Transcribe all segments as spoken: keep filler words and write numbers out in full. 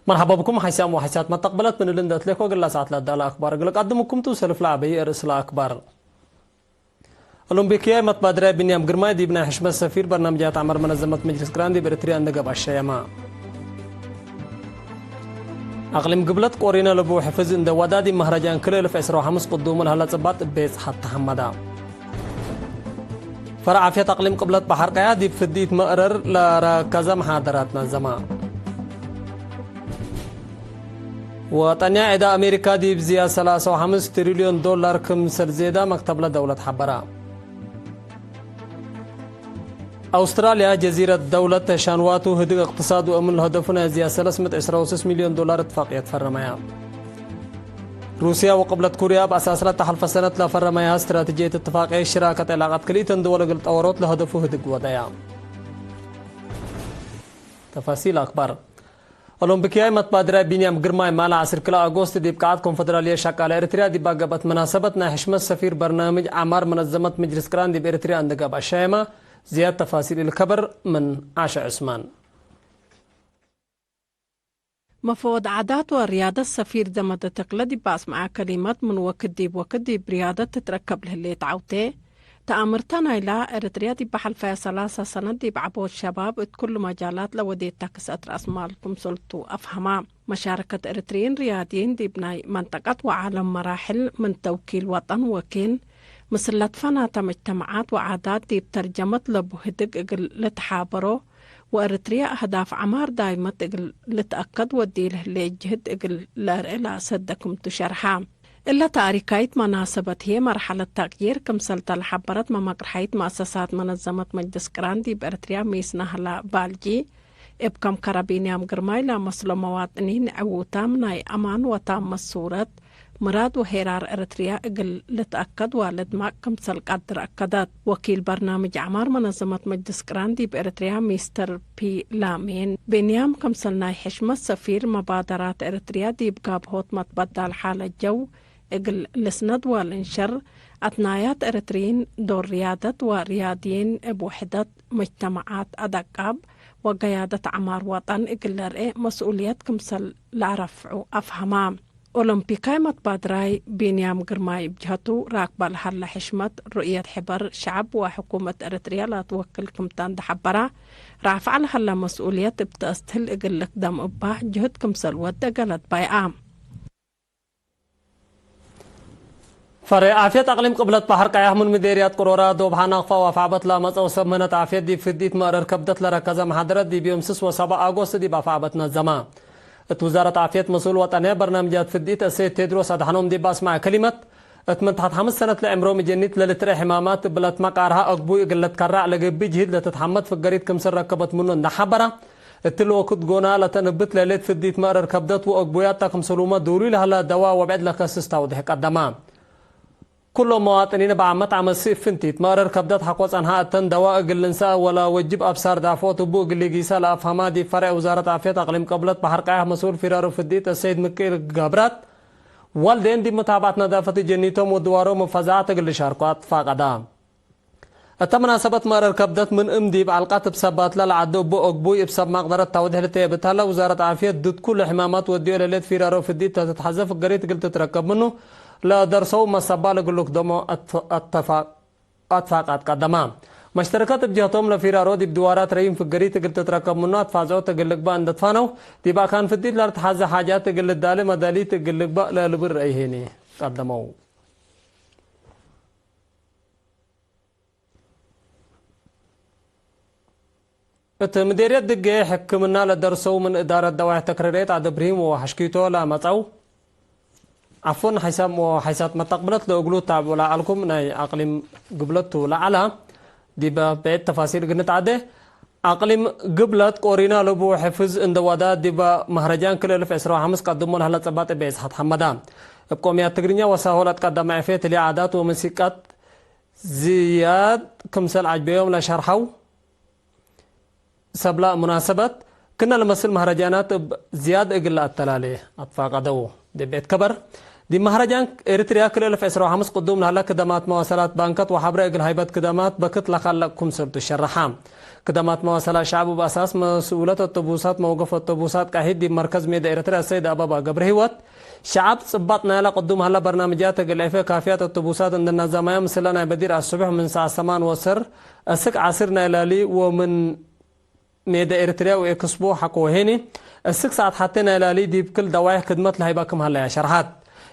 መርሐባ ብኩም ሐይሳም ወሐይሳት መተቅበለት ምን እሊ እንዴ አትሌኮ እግላ ሰዓት ለአዳለ አክባር እግል ቀድምኩም ቱ። ሰልፍ ለዐበየ ርእስ ለአክባር። ኦሎምፒክያይ መትባድራይ ቢንያም ግርማይ ዲብ ናይ ሕሽመት ሰፊር በርናምጃት ዐማር መነዘመት መጅልስ ቅራን ዲብ ኤረትርያ እንዴ ገብአ ሸየመ። አቅሊም ግብለት ቆሪነ ለቡ ሕፍዝ እንዴ ወዳ ዲብ መህረጃን ክልኤ እልፍ ዕስራ ወሐምስ ቅዱሙ ለሀለ ጽባጥ እቤጽ ሐተ ሐመዳ። ፈርዕ ዓፍየት አቅሊም ቅብለት በሐር ቀያ ዲብ ፍዲት መእረር ለረከዘ መሓደራት ነዘመ። ወጠንያ ዕዳ አሜሪካ ዲብ ዝያድ ሰላሳ ወሐምስ ትሪልዮን ዶላር ክምሰል ዜዳ መክተብለ ደውለት ሐበረ። አውስትራልያ ጀዚረት ደውለት ተሻንዋቱ ህድግ እቅትሳድ ወእምን ለሀደፉ ናይ ዝያድ ሰለስ ምእት ዕስራ ወስስ ሚልዮን ዶላር እትፋቅየት ፈረመያ። ሩስያ ወቅብለት ኩርያ እብ አሳስ ለተሐልፈ ሰነት ለፈረመያ ስትራተጅየት እትፋቅየት ሽራከት ዕላቀት ክልኢተን ድወል እግል ጠወሮት ለሀደፉ ህድግ ወደያ። ተፋሲል አክባር። ኦሎምፒክያይ መትባድራይ ቢንያም ግርማይ ማለ ዐስር ክልኤ አጎስት ዲብ ቃዐት ኮንፈደራልየት ሸቃለ ኤረትርያ ዲብ አገብአት መናሰበት ናይ ሕሽመት ሰፊር በርናምጅ ዐማር መነዘመት መጅልስ ቅራን ዲብ ኤረትርያ እንዴ ገብአ ሸየመ። ዝያድ ተፋሲል እሊ ከበር ምን ዓሸ ዑስማን። መፈወድ ዓዳት ወርያደት ሰፊር ዘመደ ተክለ ዲብ አስመዐ ከሊመት፣ ምን ወክድ ዲብ ወክድ ዲብ ርያደት ትትረከብ ለህሌት ዐውቴ ተአምርተ ናይላ ኤረትርያ ዲብ ሐልፈየ ሰላሳ ሰነት ዲብ ዐቦት ሸባብ እት ኩሉ መጃላት ለወዴተ ክስአት ረአስ ማል ክምሰልቱ አፍሀማ። መሻረከት ኤረትርዪን ርያድይን ዲብ ናይ መንጠቀት ወዓለም መራሕል ምን ተውኪል ወጠን ወኪን ምስል ለትፈናተ መጅተመዓት ወዓዳት ዲብ ተርጀመት ለቡ ህድግ እግል ልትሓበሮ ወኤረትርያ አህዳፍ ዐማር ዳይመት እግል ልትአከድ ወዲል ህሌት ጅህድ እግል ለአርኤ ለአሰደ ክምቱ ሸርሐ። እለ ታሪካይት መናሰበት ህዬ መርሐለት ተቅዪር ክምሰልተ ለሐበረት መመቅርሐይት መአሰሳት መነዘመት መጅልስ ቅራን ዲብ ኤረትርያ ሚስ ናህላ ባልጂ፣ እብ ከም ከረ ቢንያም ግርማይ ለመስሎ መዋጥኒን ዕዉታም ናይ አማን ወታመ ሱረት፣ ምራድ ወሄራር ኤረትርያ እግል ልትአከድ ወልድማቅ ክምሰል ቀድር አከደት። ወኪል በርናምጅ ዐማር መነዘመት መጅልስ ቅራን ዲብ ኤረትርያ ሚስተር ፒ ላሜን ቢንያም፣ ክምሰል ናይ ሕሽመት ሰፊር መባደራት ኤረትርያ ዲብ ጋብሆት መትበዳል ሓለት ጀው እግል ልስነድ ወልንሸር፣ አትናያት ኤረትርዪን ዶር ርያደት ወርያድይን እብ ውሕደት መጅተመዓት አደቃብ ወገያደት ዐማር ወጠን እግል ለርኤ መስኡልየት ክምሰል ለአረፍዑ አፍሀማ። ኦሎምፒካይ መትባድራይ ቢንያም ግርማይ እብ ጀሀቱ፣ ራክበ ለሀለ ሕሽመት ሩእየት ሕበር ሸዐብ ወሕኩመት ኤረትርያ ለትወክል ክምተ እንዴ ሐበረ፣ ራፍዐ ለሀለ መስኡልየት እብ ተአስትህል እግል ልክደም እባ ጅህድ ክምሰል ወደ ገለድ ባይአ። ፈሬዕ ዓፍየት አቅሊም ቅብለት በሐር ቀያሕ ምን ምዴርያት ቅሮራ ዶብ ሐናቅፋ ወአፍዐበት ለአመጽአው ሰብ ምህነት ዓፍየት ዲብ ፍዲት መእረር ከብደት ለረከዘ መሐደረት ዲብ ዮም ስስ ወሰብዕ አጎስት ዲብ አፍዐበት ነዘመ። እት ውዛረት ዓፍየት መስኡል ወጠንየ በርናምጃት ፍዲት እሰይድ ቴድሮስ አድሐኖም ዲብ አስመዐ ከሊመት፣ እት ምን ተሐት ሐምስ ሰነት ለዕምሮም እጀኒት ለልትርኤ ሕማማት እብ ለትመቃርሃ አግቡይ እግል ልትከራዕ ለገብእ ጅህድ ለትትሐመድ ፍገሪት ክምስል ረከበት ምኑ እንዴ ሐበረ፣ እትሊ ወክድ ጎና ለተንብት ለሌት ፍዲት መእረር ከብደት ወአግቡያት ተ ክምስሉመ ዱሉይ ለሀለ ደዋ ወብዕድ ለከስስ ተውዴሕ ቀደመ። ኩሎም መዋጥኒን እብ ዓመት ዓመት ስእብ ፍንቲት መእረር ከብደት ሐቆ ጸንሐ እተን ደዋ እግል ልንሰአ ወለወጅብ አብሳር ዳፍዖት እቡ እግል ሊጊሰ ለአፍሀማ ዲብ ፈሬዕ ውዛረት ዓፍየት አቅሊም ቅብለት በሐር ቀያሕ መስኡል ፊራሮ ፍዲት እሰይድ ምክኤል ገብራት፣ ዋልዴን ዲብ መታብዐት ነዳፈት እጀኒቶም ወድዋሮም እብ ፈዛዐት እግል ልሻርኮ አትፋቀዳ። እተ መናሰበት መእረር ከብደት ምን እም ዲብ ዐልቀት እብ ሰባትለ ለዐዶ እቡ አግቡይ እብ ሰብ መቅደረት ተውዴሕ ልትሄ እብ ተለ፣ ውዛረት ዓፍየት ድድ ኩሉ ሕማማት ወድዮ ለሌት ፊራሮ ፍዲት ተትትሐዘ ፍገሪት እግል ትትረከብ ምኑ ለደርሰው መሰባል እግል ልክደሞ አትፋ-፣ አትፋ-፣ አትፋቃት ቀደማ። መሽተረከት እብ ጀህቶም ለፊራሮ ዲብ ድዋራት ረዪም ፍገሪት እግል ትትረከብ ምኑ አትፋዝዖት እግል ልግበእ እንዴ ትፋነው፣ ዲብ አካን ፍዲት ለልትሐዘ ሓጃት እግል ልዳሌ መዳሊት እግል ልግበእ ለልብል ረአይ ሄኒ ቀደመው። እት ምዴርየት ድጌ ሕክምና ለደርሰው ምን እዳረት ደዋይሕ ተክረሬት አደብርሂም ወሐሽኪቶ ለመጸው፣ ዐፎን፣ ሐይሳም ወሐይሳት መተቅብለት ለእግሉ ታብዑ ለዐልኩም ናይ አቅሊም ግብለቱ ለዐላ፣ ዲበ ብዕድ ተፋሲል እግል ንትዓዴ። አቅሊም ግብለት ቆሪና ለቡ ሕፍዝ እንደ ወዳ ዲበ መህረጃን ክል እልፍ ዕስራ ወሐምስ ቀድሞ ለህለ ጸባጥ እቤ እስሐት ሐመዳ። እብ ቆምያት ትግርኛ ወሳሆ ለትቀደመ ዕፌት እሊ ዓዳት ወመሲቀት ዝያድ ክምሰል ዐጅበዮም ለሸርሐው ሰብላ ሙናሰበት፣ ክነ ለመስል መህረጃናት እብ ዝያድ እግል ለአተላሌ አትፋቀደው። ዲብ ቤት ከበር፣ ዲብ መህረጃን ኤሪትርያ ክልኤ እልፍ ዕስራ ወሐምስ ቅዱም ለሀለ ክደማት መዋሰላት ባንከት ወሐብረ እግል ሃይበት ክደማት በክት ለካለቅ ክምሰልቱ ሸረሐ። ክደማት መዋሰላት ሸዐብ እብ አሳስ መስኡለት አውቶቡሳት መውገፍ አውቶቡሳት ቃሒድ ዲብ መርከዝ ሜዳ ኤሪትርያ ሰይድ አበባ ገብረሂወት፣ ሸዐብ ጽባጥ ናይላ ቅዱም ሀለ በርናምጃት እግል ዔፌ ካፍያት አውቶቡሳት እንዴ ናዛማያ ምስለ ናይ በዲር አስቡሕ ምን ሰዓት ሰማን ወሰር እስክ ዐስር ናይ ላሊ ወምን ሜዳ ኤሪትርያ ወኤክስፖ ሐቆ ወሄኒ፣ እስክ ሰዓት ሐቴ ናይ ላሊ ዲብ ክል ደዋይሕ ክድመት ለሀይባ ክም ሀለያ ሸርሐት።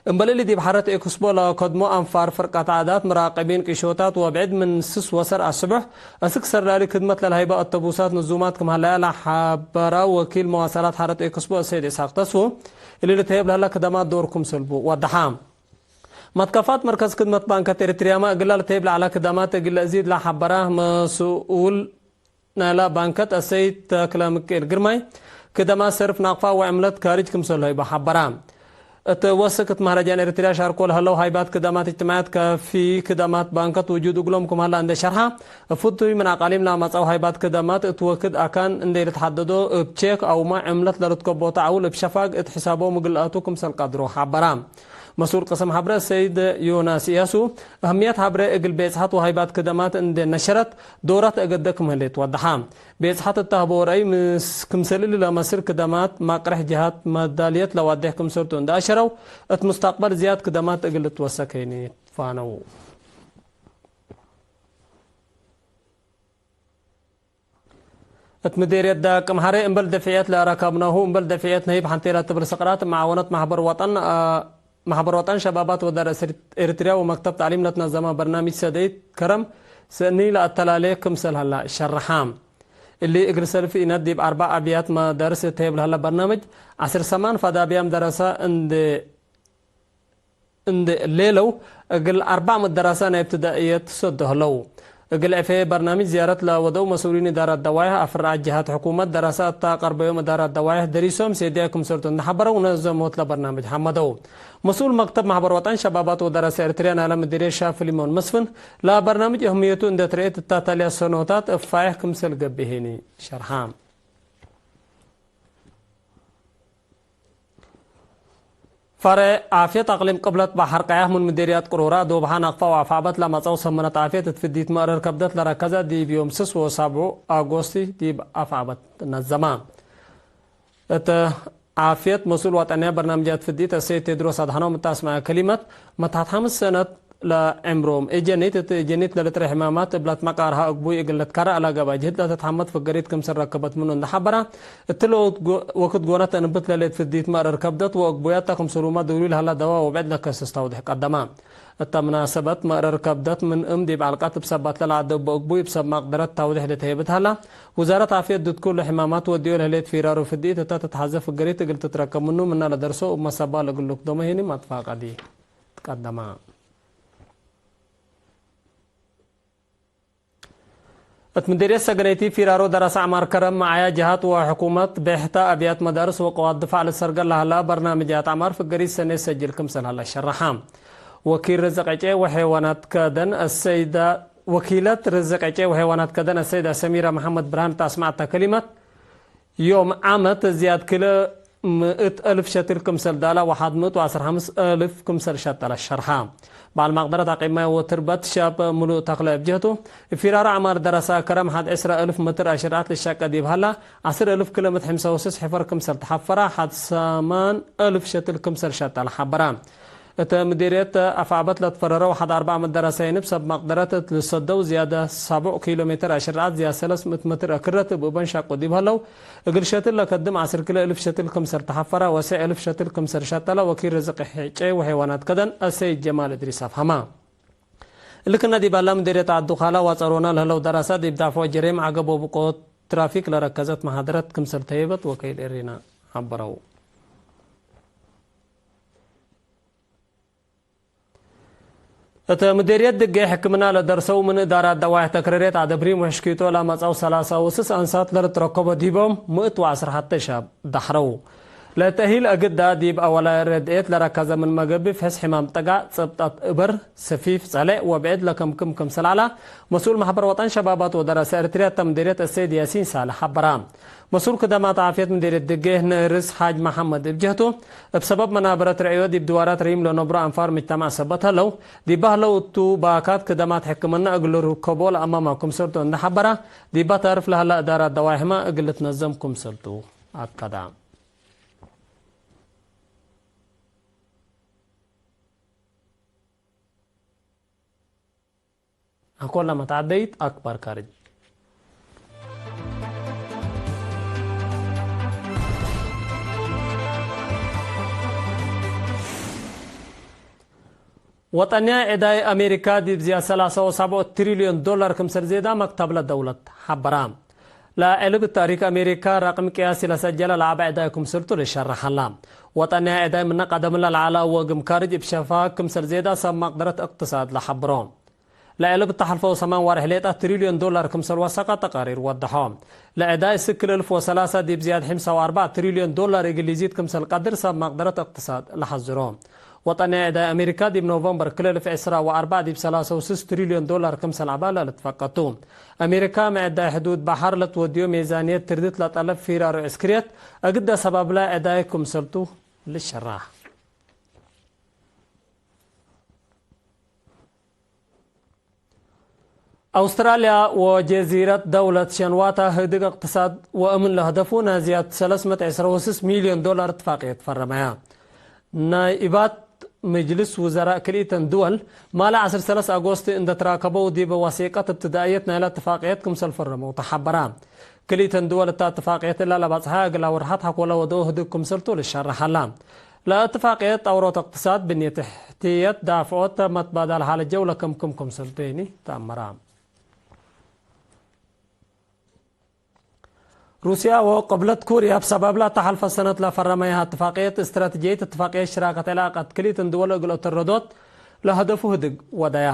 እምበል እሊ ዲብ ሐረት ኤክስፖ ለከድሞ አንፋር፣ ፍርቀት ዓዳት፣ መራቅቢን፣ ቂሾታት ወብዕድ ምን ስስ ወሰር አስቡሕ እስክ ሰር ላሊ ክድመት ለልሀይባ አውቶቡሳት ንዙማት ክም ሀለያ ለሐበራ ወኪል መዋሰላት ሐረት ኤክስፖ ሰይድ ኢስሐቅ ተስፉ፣ እሊ ልትሀየብ ለሀላ ክደማት ዶር ክምሰል ቡ ወደሐ። መትከፋት መርከዝ ክድመት ባንከት ኤሪትርያመ እግላ ልትሀየብ ለዐላ ክደማት እግል ለአዚድ ለሐበራ መስኡል ናይላ ባንከት አሰይድ ተክለ ምክኤል ግርማይ፣ ክደማት ሰርፍ ናቅፋ ወዕምለት ካርጅ ክምሰል ሀይቦ ሐበራ። እት ወስክ እት መህረጃን ኤሪትርያ ሻርኮ ለሀለው ሀይባት ክደማት እጅትማዕያት ካፊ ክደማት ባንከት ውጁድ እግሎም ክም ሀላ እንዴ ሸርሐ፣ እብ ፍቱይ ምን አቃሊም ለአመጽአው ሀይባት ክደማት እት ወክድ አካን እንዴ ልትሐደዶ እብ ቼክ አውመ ዕምለት ለልትከቦ ተዐውል እብ ሸፋግ እት ሕሳቦም እግል ለአቱ ክምሰል ቀድሮ ሐበራ። መስኡል ቅስም ሐብረ ሰይድ ዮናስ እያሱ፣ አህምየት ሐብረ እግል ቤጽሐት ወሀይባት ክደማት እንዴ ነሸረት፣ ዶራት እገደ ክም ህሌት ወደሐ። ቤጽሐት እተ ሀበው ረአይ ምስ ክምሰል እሊ ለመስል ክደማት ማቅረሕ ጀሃት መዳልየት ለዋዴሕ ክምሰልቱ እንዴ አሸረው፣ እት ሙስተቅበል ዝያድ ክደማት እግል ልትወሰክ ሄኒ ፋነው። እት ምዴርየት ዳቅምሐሬ እምበል ደፍዕየት ለአረከብናሁ፣ እምበል ደፍዕየት ነህይብ ሐንቴ ለትብል ስቅራት መዓወነት ማሕበር ወጠን፣ አ፣ ማሕበር ወጠን ሸባባት ወዳርስ ኤሪትርያ ወመክተብ ተዕሊም ለትነዘመ በርናምጅ ሰደይት ከረም ሰእኒ ለአተላሌ ክምሰል ሀላ ሸርሐ። እሊ እግል ሰልፍ ኢነት ዲብ አርበዕ አብያት መዳርስ ተህየብ ለሀለ በርናምጅ፣ ዐስር ሰማን ፈዳብያም ደረሰ እንዴ እንዴ ሌለው፣ እግል አርበዕ መደረሰ ናይ እብትዳእየት ሰዶ ህለው። እግል ዕፌ በርናምጅ ዝያረት ለወደው መስኡሊን እዳረት ደዋይሕ አፍራዐት ጀሃት ሕኩመት፣ ደረሰ እተ ቀርበዮም እዳረት ደዋይሕ ደሪሶም ሴድያይ ክምሰልቱ እንዴ ሐበረው፣ ነዘሞት ለበርናምጅ ሐመደው። መስኡል መክተብ ማሕበር ወጠን ሸባባት ወደረሰ ኤሪትርያ ናይለ ምዲርየት ሻህ ፍሊሞን መስፍን፣ ለበርናምጅ እህምየቱ እንዴ ትረኤት እተ ተልያ ሰኖታት እብ ፋይሕ ክምሰል ገብእ ሄኒ ሸርሐ። ፈሬዕ ዓፍየት አቅሊም ቅብለት በሐር ቀያሕ ምን ምዴርያት ቅሩራ፣ ዶብሓ፣ ናቅፋ ወአፍዐበት ለመጽአው ሰመነት ዓፍየት እት ፍዲት መእረር ከብደት ለረከዘ ዲብ ዮም ስስ ወሳብዑ አጎስቲ ዲብ አፍዐበት ነዘመ። እት ዓፍየት መስኡል ወጠንያ በርናምጃት ፍዲት አሰይድ ቴድሮስ አድሐኖም እት አስመዐ ከሊመት፣ መትሐት ሐምስ ሰነት ለዕምሮም እጀኒት እት እጀኒት ለልትረ ሕማማት እብ ለትመቃርሃ እግቡይ እግል ልትከረእ ለገብአ ጅህድ ለትትሐመድ ፍገሪት ክምሰል ረከበት ምኑ እንዴ ሐበረ፣ እትለ ወክድ ጎነት እንብት ለሌት ፍዲት መእረር ከብደት ወእግቡያት ተ ክምሰሉመ ድውሉይ ለሀላ ደዋ ወብዕድ ለከስስ ታውድሕ ቀደመ። እተ ምናሰበት መእረር ከብደት ምን እም ዲብ ዐልቀት እብ ሰባትለ ለዐደቦ እግቡይ እብ ሰብ ማቅደረት ታውድሕ ልትሀየብ እት ሀላ፣ ውዛረት ዓፍየት ዲብ ኩሉ ሕማማት ወድዮ ለህሌት ፊራሮ ፍዲት እተ ትትሐዘ ፍገሪት እግል ትትረከብ ምኑ ምነ ለደርሶ እብ መሰባል እግል ልክደሞ ሄኒ መትፋቀዲ ትቀደመ። እት ምዴርየት ሰገነይቲ ፊራሮ ደረሰ ዐማር ከረም መዓያ ጀሃት ወሕኩመት ቤሕተ አብያት መዳርስ ወቀዋት ድፋዕ ልሰርገል ለሀላ በርናምጃት ዐማር ፍገሪት ሰኔት ሰጅል ክምሰል ሀለ ሸረሐ። ወኪል ርዝቅ ዕጬ ወሐይዋናት ከደን አሰይዳ፣ ወኪለት ርዝቅ ዕጬ ወሐይዋናት ከደን አሰይዳ ሰሚራ መሐመድ ብርሃን እት አስመዐተ ከሊመት፣ ዮም ዓመት ዝያድ ክለ ምእት አልፍ ሸትል ክምሰል ዳላ ወሐድ ምእት ወዐስር ሐምስ አልፍ ክምሰል ሸጠለ ሸርሐ። በዐል ማቅደረት አቂብ ማይ ወትርበት ሻብ ምሉእ ተክለ እብ ጀህቱ፣ እብ ፊራሮ ዐማር ደረሰ ከረም ሐድ ዕስረ አልፍ ምትር አሽርዓት ልሸቀ ዲብ ሀላ፣ ዐስር አልፍ ክለ ምእት ሕምሳ ወስስ ሕፈር ክምሰል ተሐፈረ፣ ሐድ ሰማን አልፍ ሸትል ክምሰል ሸጠለ ሐበረ። እተ ምዲርየት አፍዐበት ለትፈረረው ሐድ አርበዕ መደረሰይን እብ ሰብ መቅደረት እት ልሰደው ዝያደ ሰቡዕ ኪሎ ሜትር አሽርዓት ዝያድ ሰለስ ምእት ምትር አክረት እብ እበን ሸቁ ዲብ ሀለው፣ እግል ሸትል ለከድም ዐስር ክለ እልፍ ሸትል ክምሰል ተሐፈረ ወሰዕ እልፍ ሸትል ክምሰል ሸጠለ ወኪል ርዝቅ ዕጬ ወሐይዋናት ከደን አሰይድ ጀማል እድሪስ አፍሀመ። እሊ ክነ ዲብ አላ ምዲርየት ዐዱ ካላ ዋጸሮና ለህለው ደረሰ ዲብ ዳፍዖ ጀሬም ዐገብ ወብቆት ትራፊክ ለረከዘት መሐደረት ክምሰል ተህየበት ወከይል ኤሪና ሐበረው። እት ምዴርየት ድጌ ሕክምና ለደርሰው ምን እዳራት ደዋይሕ ተክረሬት አደብሪም ወሕሽኪቶ ለመጽአው ሰላሳ ወስስ አንሳት ለልትረከቦ ዲቦም ምእት ወዐስር ሐተ ሻብ ዳሕረው። ለተእሂል አግዳ ዲብ አወላይ ረድኤት ለረከዘ ምንመ ገብእ፣ ፍሕስ ሕማም ጠጋእ፣ ጽብጠት እብር፣ ስፊፍ፣ ጸሌዕ ወብዕድ ለከምክም ክምሰል ዐለ፣ መስኡል መሕበር ወጠን ሸባባት ወደራሰ ኤረትርያ እተ ምዴርየት አሰይድ ያሲን ሳልሕ ሐበራ። መስኡል ክደማት ዓፍየት ምዴርየት ድጌህ ነርስ ሓጅ መሐመድ እብ ጀህቱ፣ እብ ሰበብ መናበረት ርዕዮ ዲብ ድዋራት ሪም ለነብሮ አንፋር ምጅተማዕ ሰበት ህለው፣ ዲበ ህለው እቱ ባካት ክደማት ሕክምና እግል ልርከቦ ለአማማ ክምሰልቱ እንዴ ሐበራ፣ ዲበ ታርፍ ለሀላ እዳራት ደዋይሕመ እግል ልትነዘም ክምሰልቱ አከዳ። አኮላ መትዐደይት አክባር ካርጅ። ወጠንያይ ዕዳይ አሜሪካ ዲብ ዝያድ ሰላሳ ወሰብዑ ትሪልዮን ዶላር ክምሰል ዜዳ መክተብ ለደውለት ሐበራ። ለዕልብ ታሪክ አሜሪካ ረቅም ቅያሲ ለሰጀለ ለዐበ ዕዳይ ክምሰልቱ ልሸረሕ ሀላ። ወጠንያይ ዕዳይ ምነ ቀደምለ ለዐለ አወግም ካርጅ እብ ሸፋግ ክምሰል ዜዳ ሰብ መቅደረት እቅትሳድ ለሐብሮ። ለዕልብ ተሐልፈው ሰማን ዋርሕ ሌጣ ትሪልዮን ዶላር ክምሰል ወሰቀ ተቃሪር ወደሖ። ለዕዳይ እስክ ክል እልፍ ወሰላሳ ዲብ ዝያድ ሕምሳ ወአርበዕ ትሪልዮን ዶላር እግል ይዚድ ክምሰል ቀድር ሰብ መቅደረት እቅትሳድ ለሐዝሮ። ወጠንያይ ዕዳይ አሜሪካ ዲብ ኖቨምበር ክል እልፍ ዕስራ ወአርበዕ ዲብ ሰላሳ ወስስ ትሪልዮን ዶላር ክምሰል ዐባ ለልትፈቀቱ። አሜሪካ ምዕዳይ ሕዱድ በሐር ለትወድዮ ሜዛንየት ትርድት ለጠለብ ፊራሮ ዕስክርየት እግደ ሰባብለ ዕዳይ ክምሰልቱ ልሸራሕ። አውስትራልያ ወጀዚረት ደውለት ሸንዋታ ህድግ እቅትሳድ ወእምን ለህደፉ ናይ ዝያድ ሰለስ ምእት ዕስራ ወስስ ሚልዮን ዶላር እትፋቅየት ፈረመያ። ናይ እባት ምጅልስ ውዘራእ ክልኢተን ድወል ማለ ዐስር ሰለስ አጎስት እንደ ትራከበው ዲበ ወሴቀት እብትዳእየት ናይላ እትፋቅየት ክምሰል ፈረመው ተሐበራ። ክልኢተን ድወል እታ እትፋቅየት እላ ለባጽሐ እግል አወርሐት ሐቆለ ወደኦ ህድግ ክምሰልቱ ልሸረሕ ሀላ። ለእትፋቅየት ጠውሮት እቅትሳድ፣ ብንየት እሕትየት፣ ዳፍዖት፣ መትባዳል ሐለ ጀውለ ክምክም ክምሰልቱ ኒ ተአመራ። ሩስያ ወቅብለት ኩርያ እብ ሰበብ ለተሐልፈ ሰነት ለፈረመያሀ እትፋቅየት እስትራትጅየት እትፋቅየት ሽራከት ዕላቀት ክልኢተን ድወል እግል አተረዶት ለሀደፉ ህድግ ወደያ።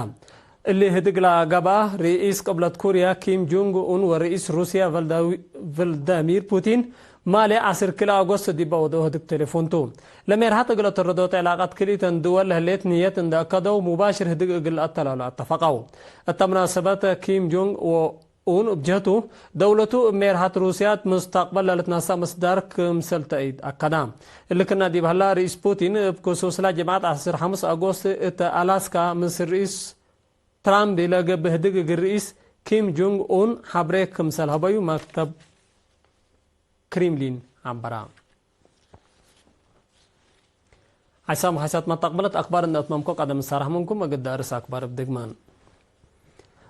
እሊ ህድግ ለገብአ ርኢስ ቅብለት ኩርያ ኪም ጆንግ ኡን ወርኢስ ሩስያ ቭልዳዊ-፣ ቭልዳሚር ፑቲን ማሌ ዐስር ክልኤ አጎስት ዲበ ወደው ህድግ ቴሌፎን ቱ። ለሜርሐት እግል አተረዶት ዕላቀት ክልኢተን ድወል ለህሌት ንየት እንደ አከደው ሙባሽር ህድግ እግል አተላሉ አተፈቀው። እተ ምናሰበት ኪም ጆንግ ኡን እብ ጀህቱ፣ ደውለቱ እብ ሜርሐት ሩስያ እት ሙስተቅበል ለልትነሰእ ምስዳር ክምሰል ተአይድ አከዳ። እሊ ክና ዲብ ሀላ፣ ርኢስ ፑቲን እብ ክሱስላ ጅምዐት ዐስር ሐሙስ አጎስት እት አላስካ ምስል ርኢስ ትራምፕ ለገብእ ህድግ እግል ርኢስ ኪም ጆንግ ኡን ሐብሬ ክምሰል ሀበዩ መክተብ ክሪምሊን ዐንበራ። ሐይሳም ሐይሳት መተቅብለት አክባር እንደ አትመምኮ ቀደም ንሳረሕ ምንኩም፣ እግድ አርስ አክባር እብ ድግማን።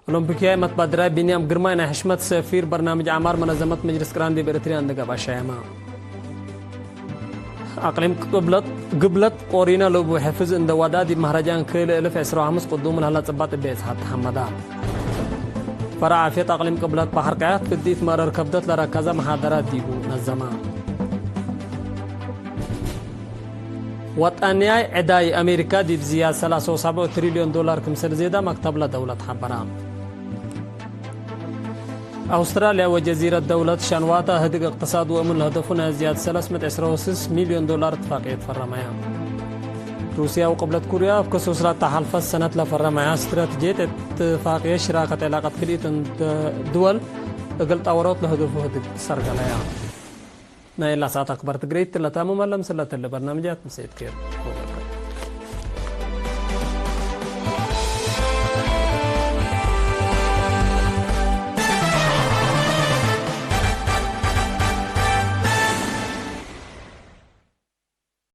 ኦሎምፒክያይ መትባድራይ ቢንያም ግርማይ ናይ ሕሽመት ሰፊር በርናምጅ ዐማር መነዘመት መጅልስ ቅራን ዲብ ኤረትርያ እንደ ገብአ ሸየመ። አቅሊም ቅብለት፣ ግብለት ቆሪነ ለቡ ሕፍዝ እንደ ዋዳ ዲብ መህረጃን ክል እልፍ ዕስራ ወሐምስ ቅዱም ለሀላ ጽባጥ እቤ እጽሃት ተሐመዳ። ፈረዕ ዓፍየት አቅሊም ቅብለት በሐር ቀያት ፍዲት መረር ከብደት ለረከዘ መሓደራት ዲቡ ነዘመ። ወጠንያይ ዕዳይ አሜሪካ ዲብ ዝያድ ሰላሳ ወሰብዑ ትሪልዮን ዶላር ክምሰል ዜዳ መክተብ ለደውለት ሐበራ። አውስትራልያ ወጀዚረት ደውለት ሸንዋታ ህድግ እቅትሳድ ወእምን ለህደፉ ናይ ዝያድ ሰለስ ምእት ዕስራ ወስስ ሚልዮን ዶላር እትፋቅየት ፈረመያ። ሩስያ ወቅብለት ኩርያ እብ ክሱስ ለተሐልፈት ሰነት ለፈረመያ እስትራትጅየት እትፋቅየት ሽራከት ዕላቀት ክልኢት እንደ ድወል እግል ጠወሮት ለህደፉ ህድግ ሰርገለያ። ናይ እላ ሰዓት አክባር ትግረይት ለታምም አለ። ምስለ ተለ በርናምጃት ምሰይት ኬር።